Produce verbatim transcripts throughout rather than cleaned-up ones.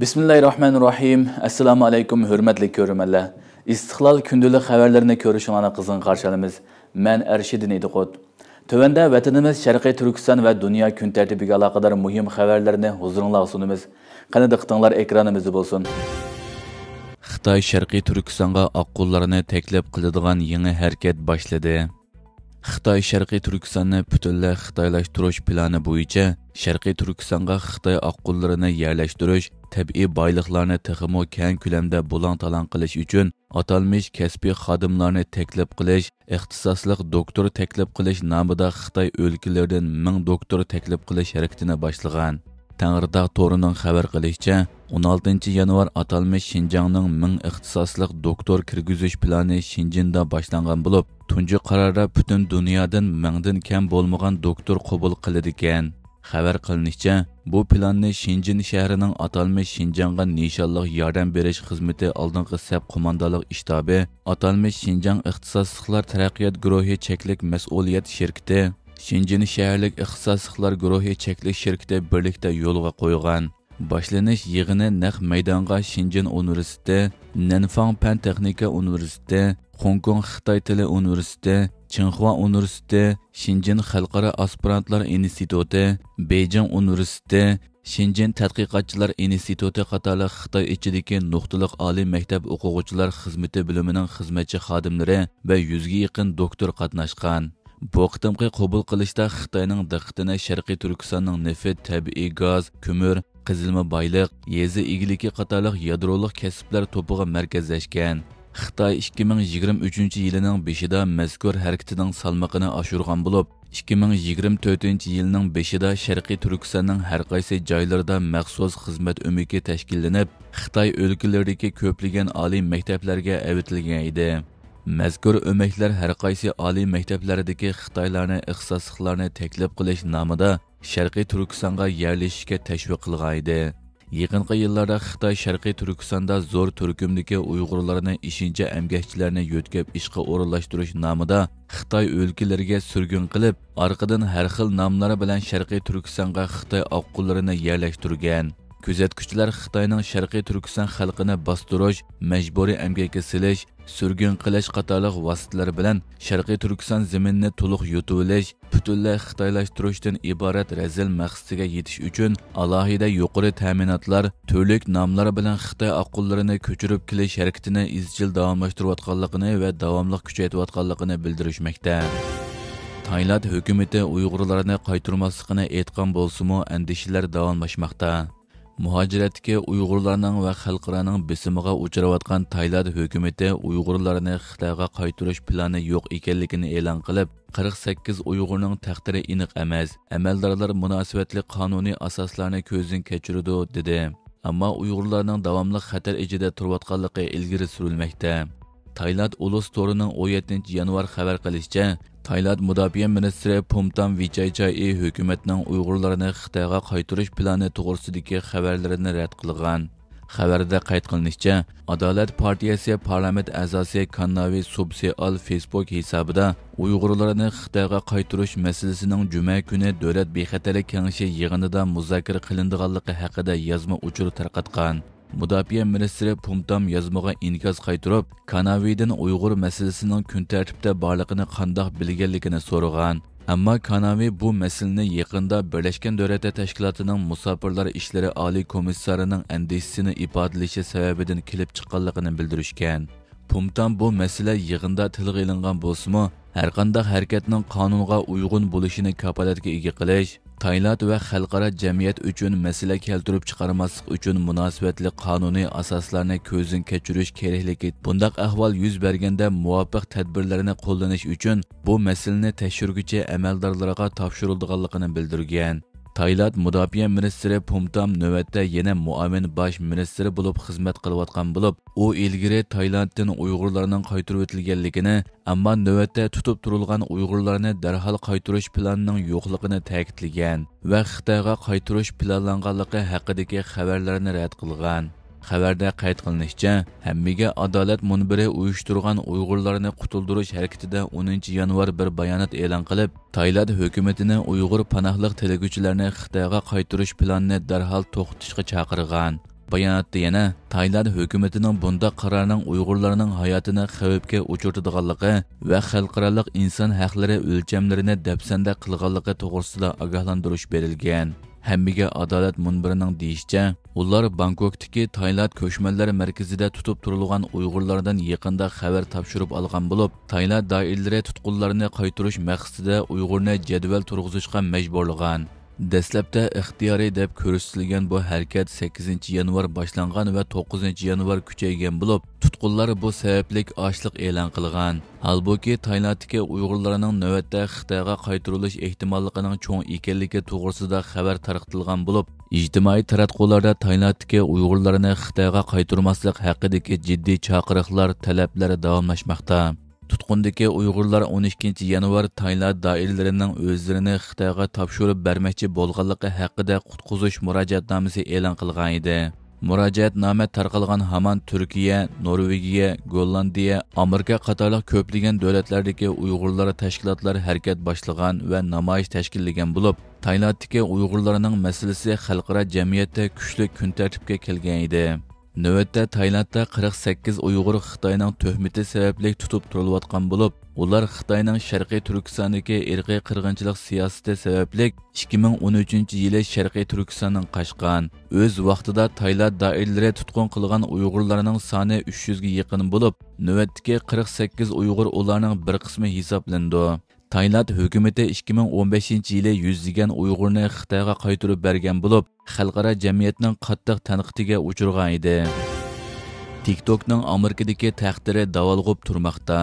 بىسمىللاھىررەھمانىررەھىم. ئەسسالامۇ ئەلەيكۇم، ھۆرمەتلىك كۆرۈرمەنلەر. ئىستىقلال كۈندىلىك خەۋەرلىرىنى كۆرۈشۈڭلارنى قىزغىن قارشى ئالىمىز. مەن ئەرشىدىن ئىدىقۇت. تۆۋەندە ۋەتىنىمىز شەرقىي تۈركىستان ۋە دۇنيا كۈن تەرتىپىگە ئالاقىدار مۇھىم خەۋەرلەرنى ھۇزۇرۇڭلارغا سۇنىمىز. قېنى، دىققىتىڭلار ئېكرانىمىزدا بولسۇن. خىتاي شەرقىي تۈركىستانغا ئاققۇنلارنى تەكلىپ قىلىدىغان يېڭى ھەرىكەت باشلىدى. خىتاي شەرقىي تۈركىستاننى پۈتۈنلەي خىتايلاشتۇرۇش پىلانى بويىچە شەرقىي تۈركىستانغا خىتاي ئاققۇنلىرىنى يەرلەشتۈرۈش، تەبىئىي بايلىقلارنى تېخىمۇ كەڭ كۆلەمدە بۇلاڭ-تالاڭ قىلىش ئۈچۈن ئاتالمىش كەسپىي خادىملارنى تەكلىپ قىلىش، ئىختىساسلىق دوكتور تەكلىپ قىلىش نامىدا خىتاي ئۆلكىلىرىدىن مىڭ دوكتور تەكلىپ قىلىش ھەرىكىتىنى باشلىغان. تەڭرىتاغ تورىنىڭ خەۋەر قىلىشىچە، ئون ئالتىنچى يانۋار ئاتالمىش شىنجاڭنىڭ مىڭ ئىختىساسلىق دوكتور كىرگۈزۈش پىلانى شىنجىندا باشلانغان بولۇپ، تۇنجى قاراردا پۈتۈن دۇنيادىن مىڭدىن كەم بولمىغان دوكتور قوبۇل قىلىدىكەن. خەۋەر قىلىنىشىچە، بۇ پىلاننى شىنجىن شەھىرىنىڭ ئاتالمىش شىنجاڭغا نىشانلىق ياردەم بېرىش خىزمىتى ئالدىنقى سەپ قوماندانلىق ئىشتابى، ئاتالمىش شىنجاڭ ئىختىساسلىقلار تەرەققىيات گۇرۇھى چەكلىك مەسئۇلىيەت شىركىتى، شىنجىن شەھەرلىك ئىختىساسلىقلار گۇرۇھى چەكلىك شىركىتى بىرلىكتە يولغا قويغان. باشلىنىش يىغىنى نەق مەيدانغا شىنجىن ئۇنىۋېرسىتېتى، نەنفاڭ پەن تېخنىكا ئۇنىۋېرسىتېتى، خوڭكوڭ خىتاي تىلى ئۇنىۋېرسىتېتى، چىڭخۇا ئۇنىۋېرسىتېتى، شىنجىن خەلقئارا ئاسپىرانتلار ئىنستىتۇتى، بېيجىڭ ئۇنىۋېرسىتېتى، شىنجىن تەتقىقاتچىلار ئىنستىتۇتى قاتارلىق خىتاي ئىچىدىكى نۇقتىلىق ئالىي مەكتەپ ئوقۇغۇچىلار خىزمىتى بۆلۈمىنىڭ خىزمەتچى خادىملىرى ۋە يۈزگە يېقىن دوكتور قاتناشقان. بۇ قېتىمقى قوبۇل قىلىشتا خىتاينىڭ دىققىتىنى شەرقىي تۈركىستاننىڭ نېفىت، تەبىئىي گاز، كۆمۈر، قېزىلما بايلىق، يېزا ئىگىلىكى قاتارلىق يادرولۇق كەسىپلەر توپىغا مەركەزلەشكەن. خىتاي ئىككى مىڭ يىگىرمە ئۈچىنچى يىلىنىڭ بېشىدا مەزكۇر ھەرىكىتىنىڭ سالمىقىنى ئاشۇرغان بولۇپ، ئىككى مىڭ يىگىرمە تۆتىنچى يىلنىڭ بېشىدا شەرقىي تۈركىستاننىڭ ھەر قايسى جايلىرىدا مەخسۇس خىزمەت ئۆمىكى تەشكىللىنىپ، خىتاي ئۆلكىلىرىدىكى كۆپلىگەن ئالىي مەكتەپلەرگە ئەۋېتىلگەن ئىدى. مەزكۇر ئۆمەكلەر ھەر قايسى ئالىي مەكتەپلەردىكى خىتايلارنى، ئىختىساسلىقلارنى تەكلىپ قىلىش نامىدا شەرقىي تۈركىستانغا يەرلىشىشكە تەشۋىق قىلغان ئىدى. يېقىنقى يىللاردا خىتاي شەرقىي تۈركىستاندا زور تۈركۈمدىكى ئۇيغۇرلارنى، ئېشىنچا ئەمگەكچىلەرنى يۆتكەپ ئىشقا ئورۇنلاشتۇرۇش نامىدا خىتاي ئۆلكىلىرىگە سۈرگۈن قىلىپ، ئارقىدىن ھەر خىل ناملار بىلەن شەرقىي تۈركىستانغا خىتاي ئاققۇنلىرىنى يەرلەشتۈرگەن. كۆزەتكۈچىلەر خىتاينىڭ شەرقىي تۈركىستان خەلقىنى باستۇرۇش، مەجبۇرىي ئەمگەككە سېلىش، سۈرگۈن قىلىش قاتارلىق ۋاسىتىلەر بىلەن شەرقىي تۈركىستان زېمىنىنى تولۇق يۇتۇۋېلىش، پۈتۈنلەي خىتايلاشتۇرۇشتىن ئىبارەت رەزىل مەقسىتىگە يېتىش ئۈچۈن ئالاھىدە يۇقىرى تەمىناتلار، تۈرلۈك ناملار بىلەن خىتاي ئاققۇنلىرىنى كۆچۈرۈپ كېلىش ھەرىكىتىنى ئىزچىل داۋاملاشتۇرۇۋاتقانلىقىنى ۋە داۋاملىق كۈچەيتىۋاتقانلىقىنى بىلدۈرۈشمەكتە. تايلاند ھۆكۈمىتى ئۇيغۇرلارنى قايتۇرماسلىقىنى ئېيتقان بولسىمۇ، ئەندىشىلەر داۋاملاشماقتا. مۇھاجىرەتتىكى ئۇيغۇرلارنىڭ ۋە خەلقئارانىڭ بېسىمىغا ئۇچراۋاتقان تايلاند ھۆكۈمىتى ئۇيغۇرلارنى خىتايغا قايتۇرۇش پىلانى يوق ئىكەنلىكىنى ئېلان قىلىپ، قىرىق سەككىز ئۇيغۇرنىڭ تەقدىرى ئېنىق ئەمەس، ئەمەلدارلار مۇناسىۋەتلىك قانۇنىي ئاساسلارنى كۆزدىن كەچۈرىدۇ، دېدى. ئەمما ئۇيغۇرلارنىڭ داۋاملىق خەتەر ئىچىدە تۇرۇۋاتقانلىقى ئىلگىرى سۈرۈلمەكتە. تايلاند ئۇلۇس تورىنىڭ ئون يەتتىنچى يانۋار خەۋەر قىلىشىچە، تايلاند مۇداپىئە مىنىستىرى پۇمتام ۋىچايچايى ھۆكۈمەتنىڭ ئۇيغۇرلارنى خىتايغا قايتۇرۇش پىلانى توغرىسىدىكى خەۋەرلىرىنى رەت قىلغان. خەۋەردە قەيت قىلىنىشىچە، ئادالەت پارتىيەسى پارلامېنت ئەزاسى كانناۋى سۇبسىئال فېيسبۇك ھېسابىدا ئۇيغۇرلارنى خىتايغا قايتۇرۇش مەسىلىسىنىڭ جۈمە كۈنى دۆلەت بىخەتەرلىك كېڭىشى يىغىنىدا مۇزاكىرە قىلىنىدىغانلىقى ھەققىدە يازما ئۇچۇر تارقاتقان. مۇداپىئە مىنىستىرى پۇمتام يازمىغا ئىنكاس قايتۇرۇپ، كاناۋىدىن ئۇيغۇر مەسىلىسىنىڭ كۈن تەرتىپتە بارلىقىنى قانداق بىلگەنلىكىنى سورىغان. ئەمما كاناۋى بۇ مەسىلىنى يېقىندا بىرلەشكەن دۆلەتلەر تەشكىلاتىنىڭ مۇساپىرلار ئىشلىرى ئالىي كومىسسارىنىڭ ئەندىشىسىنى ئىپادىلىشى سەۋەبىدىن كېلىپ چىققانلىقىنى بىلدۈرۈشكەن. پۇمتام بۇ مەسىلە يىغىندا تىلغا ئېلىنغان بولسىمۇ، ھەرقانداق ھەرىكەتنىڭ قانۇنغا ئۇيغۇن بولۇشىنى كاپالەتكە ئىگە قىلىش، تايلاند ۋە خەلقئارا جەمئىيەت ئۈچۈن مەسىلە كەلتۈرۈپ چىقارماسلىق ئۈچۈن مۇناسىۋەتلىك قانۇنىي ئاساسلارنى كۆزدىن كەچۈرۈش كېرەكلىكى، بۇنداق ئەھۋال يۈز بەرگەندە مۇۋاپىق تەدبىرلەرنى قوللىنىش ئۈچۈن بۇ مەسىلىنى تەكشۈرگۈچى ئەمەلدارلارغا تاپشۇرۇلىدىغانلىقىنى بىلدۈرگەن. تايلاند مۇداپىئە مىنىستىرى پۇمتام نۆۋەتتە يەنە مۇئاۋىن باش مىنىستىرى بولۇپ خىزمەت قىلىۋاتقان بولۇپ، ئۇ ئىلگىرى تايلاندتىن ئۇيغۇرلارنىڭ قايتۇرۇۋېتىلگەنلىكىنى، ئەمما نۆۋەتتە تۇتۇپ تۇرۇلغان ئۇيغۇرلارنى دەرھال قايتۇرۇش پىلانىنىڭ يوقلۇقىنى تەكىتلىگەن ۋە خىتايغا قايتۇرۇش پىلانلانغانلىقى ھەققىدىكى خەۋەرلەرنى رەت قىلغان. خەۋەردە قەيت قىلىنىشىچە، ھەممىگە ئادالەت مۇنبىرى ئۇيۇشتۇرغان ئۇيغۇرلارنى قۇتۇلدۇرۇش ھەرىكىتىدە ئونىنچى يانۋار بىر بايانات ئېلان قىلىپ، تايلاند ھۆكۈمىتىنى ئۇيغۇر پاناھلىق تىلىگۈچىلەرنى خىتايغا قايتۇرۇش پىلانىنى دەرھال توختىتىشقا چاقىرغان. باياناتتا يەنە تايلاند ھۆكۈمىتىنىڭ بۇنداق قارارنىڭ ئۇيغۇرلارنىڭ ھاياتىنى خەۋپكە ئۇچرىتىدىغانلىقى ۋە خەلقئارالىق ئىنسان ھەقلىرى ئۆلچەملىرىنى دەپسەندە قىلغانلىقى توغرىسىدا ئاگاھلاندۇرۇش بېرىلگەن. ھەممىگە ئادالەت مۇنبىرىنىڭ دېيىشىچە، ئۇلار بانكوكتىكى تايلاند كۆچمەنلەر مەركىزىدە تۇتۇپ تۇرۇلغان ئۇيغۇرلاردىن يېقىندا خەۋەر تاپشۇرۇپ ئالغان بولۇپ، تايلاند دائىرىلىرى تۇتقۇنلارنى قايتۇرۇش مەقسىتىدە ئۇيغۇرنى جەدۋەل تۇرغۇزۇشقا مەجبۇرلىغان. دەسلەپتە ئىختىيارىي دەپ كۆرسىتىلگەن بۇ ھەرىكەت سەككىزىنچى يانۋار باشلانغان ۋە توققۇزىنچى يانۋار كۈچەيگەن بولۇپ، تۇتقۇنلار بۇ سەۋەبلىك ئاچلىق ئېلان قىلغان. ھالبۇكى، تايلاندتىكى ئۇيغۇرلارنىڭ نۆۋەتتە خىتايغا قايتۇرۇلۇش ئېھتىماللىقىنىڭ چوڭ ئىكەنلىكى توغرىسىدا خەۋەر تارقىتىلغان بولۇپ، ئىجتىمائىي تاراتقۇلاردا تايلاندتىكى ئۇيغۇرلارنى خىتايغا قايتۇرماسلىق ھەققىدىكى جىددىي چاقىرىقلار، تەلەپلەر داۋاملاشماقتا. تۇتقۇندىكى ئۇيغۇرلار ئون ئىككىنچى يانۋار تايلاند دائىرىلىرىنىڭ ئۆزلىرىنى خىتايغا تاپشۇرۇپ بەرمەكچى بولغانلىقى ھەققىدە قۇتقۇزۇش مۇراجىئەتنامىسى ئېلان قىلغان ئىدى. مۇراجىئەتنامە تارقالغان ھامان تۈركىيە، نورۋېگىيە، گوللاندىيە، ئامېرىكا قاتارلىق كۆپلىگەن دۆلەتلەردىكى ئۇيغۇرلار تەشكىلاتلار ھەرىكەت باشلىغان ۋە نامايىش تەشكىللىگەن بولۇپ، تايلاندتىكى ئۇيغۇرلارنىڭ مەسىلىسى خەلقئارا جەمئىيەتتە كۈچلۈك كۈن تەرتىپكە كەلگەن ئىدى. نۆۋەتتە تايلاندتا قىرىق سەككىز ئۇيغۇر خىتاينىڭ تۆھمىتى سەۋەبلىك تۇتۇپ تۇرۇلۇۋاتقان بولۇپ، ئۇلار خىتاينىڭ شەرقىي تۈركىستاندىكى ئىرقىي قىرغىنچىلىق سىياسىتى سەۋەبلىك ئىككى مىڭ ئون ئۈچىنچى يىلى شەرقىي تۈركىستاندىن قاچقان. ئۆز ۋاقتىدا تايلاند دائىرىلىرى تۇتقۇن قىلغان ئۇيغۇرلارنىڭ سانى ئۈچ يۈزگە يېقىن بولۇپ، نۆۋەتتىكى قىرىق سەككىز ئۇيغۇر ئۇلارنىڭ بىر قىسمى ھېسابلىنىدۇ. تايلاند ھۆكۈمىتى ئىككى مىڭ ئون بەشىنچى يىلى يۈزلىگەن ئۇيغۇرنى خىتايغا قايتۇرۇپ بەرگەن بولۇپ، خەلقئارا جەمئىيەتنىڭ قاتتىق تەنقىدىگە ئۇچرىغان ئىدى. تىك توكنىڭ ئامېرىكىدىكى تەقدىرى داۋالغۇپ تۇرماقتا.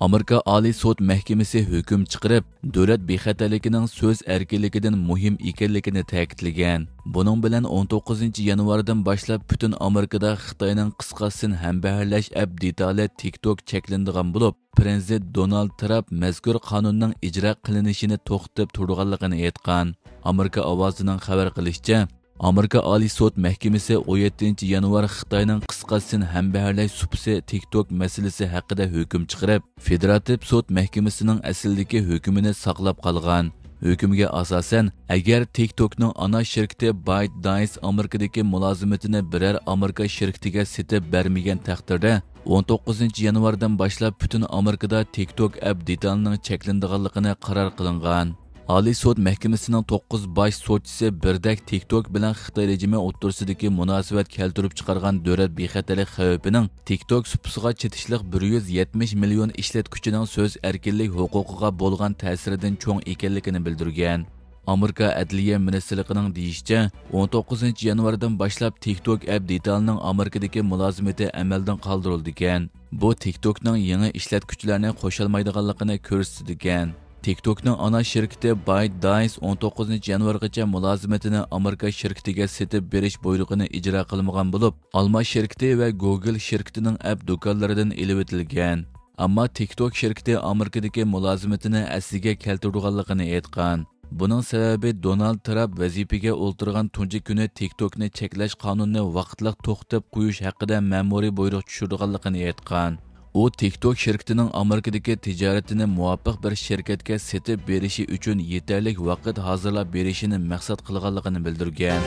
ئامېرىكا ئالىي سوت مەھكىمىسى ھۆكۈم چىقىرىپ، دۆلەت بىخەتەرلىكىنىڭ سۆز ئەركىنلىكىدىن مۇھىم ئىكەنلىكىنى تەكىتلىگەن. بۇنىڭ بىلەن ئون توققۇزىنچى يانۋاردىن باشلاپ پۈتۈن ئامېرىكىدا خىتاينىڭ قىسقا سىن ھەمبەھىرلەش ئەپ دېتالى تىك توك چەكلىنىدىغان بولۇپ، پىرېزىدېنت دونالد ترامپ مەزكۇر قانۇننىڭ ئىجرا قىلىنىشىنى توختىتىپ تۇرىدىغانلىقىنى ئېيتقان. ئامېرىكا ئاۋازىنىڭ خەۋەر قىلىشىچە، ئامېرىكا ئالىي سوت مەھكىمىسى ئون يەتتىنچى يانۋار خىتاينىڭ قىسقا سىن ھەمبەھىرلەش سۇپىسى تىك توك مەسىلىسى ھەققىدە ھۆكۈم چىقىرىپ، فېدېراتىپ سوت مەھكىمىسىنىڭ ئەسلىدىكى ھۆكمىنى ساقلاپ قالغان. ھۆكۈمگە ئاساسەن، ئەگەر تىك توكنىڭ ئانا شىركىتى بايت دايس ئامېرىكىدىكى مۇلازىمىتىنى بىرەر ئامېرىكا شىركىتىگە سېتىپ بەرمىگەن تەقدىردە، ئون توققۇزىنچى يانۋاردىن باشلاپ پۈتۈن ئامېرىكىدا تىك توك ئەپ دېتالىنىڭ چەكلىنىدىغانلىقىنى قارار قىلىنغان. ئالىي سوت مەھكىمىسىنىڭ توققۇز باش سوتچىسى بىردەك تىك توك بىلەن خىتاي رېجىمى ئوتتۇرىسىدىكى مۇناسىۋەت كەلتۈرۈپ چىقارغان دۆلەت بىخەتەرلىك خەۋپىنىڭ تىك توك سۇپىسىغا چېتىشلىق بىر يۈز يەتمىش مىليون ئىشلەتكۈچىنىڭ سۆز ئەركىنلىك ھوقۇقىغا بولغان تەسىرىدىن چوڭ ئىكەنلىكىنى بىلدۈرگەن. ئامېرىكا ئەدلىيە مىنىستىرلىقىنىڭ دېيىشىچە، ئون توققۇزىنچى يانۋاردىن باشلاپ تىك توك ئەپ دېتالىنىڭ ئامېرىكىدىكى مۇلازىمىتى ئەمەلدىن قالدۇرۇلىدىكەن. بۇ تىك توكنىڭ يېڭى ئىشلەتكۈچىلەرنى قوشالمايدىغانلىقىنى كۆرسىتىدىكەن. تىك توكنىڭ ئانا شىركىتى بايت دايس ئون توققۇزىنچى يانۋارغىچە مۇلازىمىتىنى ئامېرىكا شىركىتىگە سېتىپ بېرىش بۇيرۇقىنى ئىجرا قىلمىغان بولۇپ، ئالما شىركىتى ۋە گوگل شىركىتىنىڭ ئەپ دۇكانلىرىدىن ئېلىۋېتىلگەن. ئەمما تىك توك شىركىتى ئامېرىكىدىكى مۇلازىمىتىنى ئەسلىگە كەلتۈرىدىغانلىقىنى ئېيتقان. بۇنىڭ سەۋەبى، دونالد ترامپ ۋەزىپىگە ئولتۇرغان تۇنجى كۈنى تىك توكنى چەكلەش قانۇنىنى ۋاقىتلىق توختىتىپ قويۇش ھەققىدە مەمۇرىي بۇيرۇق چۈشۈرىدىغانلىقىنى ئېيتقان. ئۇ تىك توك شىركىتىنىڭ ئامېرىكىدىكى تىجارىتىنى مۇۋاپىق بىر شىركەتكە سېتىپ بېرىشى ئۈچۈن يېتەرلىك ۋاقىت ھازىرلاپ بېرىشىنى مەقسەت قىلغانلىقىنى بىلدۈرگەن.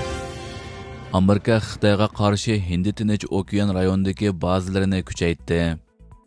ئامېرىكا خىتايغا قارشى ھىندى تىنچ ئوكيان رايونىدىكى بازىلىرىنى كۈچەيتتى.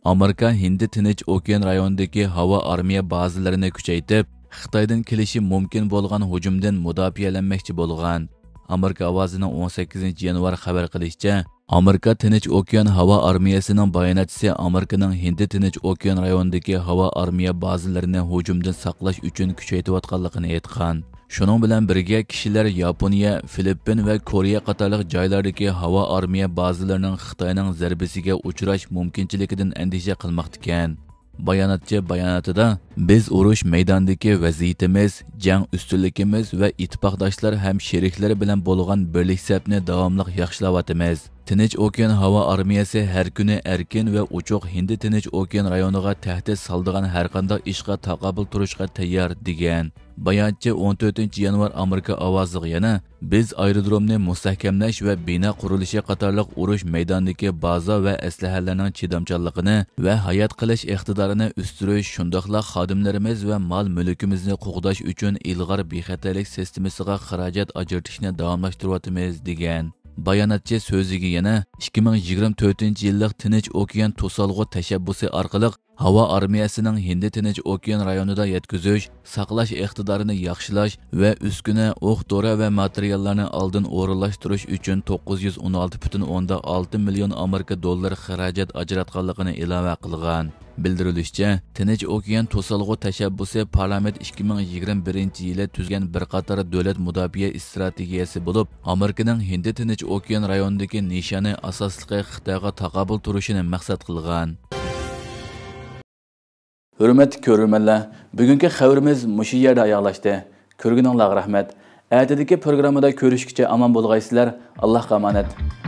ئامېرىكا ھىندى تىنچ ئوكيان رايونىدىكى ھاۋا ئارمىيە بازىلىرىنى كۈچەيتىپ، خىتايدىن كېلىشى مۇمكىن بولغان ھۇجۇمدىن مۇداپىئەلەنمەكچى بولغان. ئامېرىكا ئاۋازىنىڭ ئون سەككىزىنچى يانۋار خەۋەر قىلىشىچە، ئامېرىكا تىنچ ئوكيان ھاۋا ئارمىيەسىنىڭ باياناتچىسى ئامېرىكىنىڭ ھىندى تىنچ ئوكيان رايونىدىكى ھاۋا ئارمىيە بازىلىرىنى ھۇجۇمدىن ساقلاش ئۈچۈن كۈچەيتىۋاتقانلىقىنى ئېيتقان. شۇنىڭ بىلەن بىرگە، كىشىلەر ياپونىيە، فىلىپپىن ۋە كورېيە قاتارلىق جايلاردىكى ھاۋا ئارمىيە بازىلىرىنىڭ خىتاينىڭ زەربىسىگە ئۇچراش مۇمكىنچىلىكىدىن ئەندىشە قىلماقتىكەن. باياناتچى باياناتىدا، بىز ئۇرۇش مەيدانىدىكى ۋەزىيىتىمىز، جەڭ ئۈستۈنلۈكىمىز ۋە ئىتتىپاقداشلار ھەم شېرىكلەر بىلەن بولغان بىرلىك سەپنى داۋاملىق ياخشىلاۋاتىمىز. تىنچ ئوكيان ھاۋا ئارمىيەسى ھەر كۈنى ئەركىن ۋە ئوچۇق ھىندى تىنچ ئوكيان رايونىغا تەھدىت سالىدىغان ھەرقانداق ئىشقا تاقابىل تۇرۇشقا تەييار، دېگەن. باياناتچى ئون تۆتىنچى يانۋار ئامېرىكا ئاۋازىغا يەنە، بىز ئايرودرومنى مۇستەھكەملەش ۋە بىنا قۇرۇلۇشى قاتارلىق ئۇرۇش مەيدانىدىكى بازا ۋە ئەسلىھەلەرنىڭ چىدامچانلىقىنى ۋە ھايات قېلىش ئىقتىدارىنى ئۆستۈرۈش، شۇنداقلا خادىملىرىمىز ۋە مال مۈلكىمىزنى قوغداش ئۈچۈن ئىلغار بىخەتەرلىك سىستېمىسىغا خىراجەت ئاجرىتىشنى داۋاملاشتۇرۇۋاتىمىز، دېگەن. باياناتچى سۆزىگە يەنە ئىككى مىڭ يىگىرمە تۆتىنچى يىللىق تىنچ ئوكيان توسالغۇ تەشەببۇسى ئارقىلىق ھاۋا ئارمىيەسىنىڭ ھىندى تىنچ ئوكيان رايونىدا يەتكۈزۈش، ساقلاش ئىقتىدارىنى ياخشىلاش ۋە ئۈسكۈنە، ئوق-دورا ۋە ماتېرىياللارنى ئالدىن ئورۇنلاشتۇرۇش ئۈچۈن توققۇز يۈز ئون ئالتە پۈتۈن ئوندىن ئالتە مىليون ئامېرىكا دوللىرى خىراجەت ئاجراتقانلىقىنى ئىلاۋە قىلغان. بىلدۈرۈلۈشىچە، تىنچ ئوكيان توسالغۇ تەشەببۇسى پارلامېنت ئىككى مىڭ يىگىرمە بىرىنچى يىلى تۈزگەن بىر قاتار دۆلەت مۇداپىئە ئىستراتېگىيەسى بولۇپ، ئامېرىكىنىڭ ھىندى تىنچ ئوكيان رايونىدىكى نىشانى ئاساسلىقى خىتايغا تاقابىل تۇرۇشىنى مەقسەت قىلغان. ھۆرمەتلىك كۆرۈرمەنلەر، بۈگۈنكى خەۋىرىمىز مۇشۇ يەردە ئاياغلاشتى. كۆرگىنىڭلارغا رەھمەت. ئەتىدىكى پروگراممىدا كۆرۈشكىچە ئامان بولغايسىلەر. ئاللاھقا ئامانەت.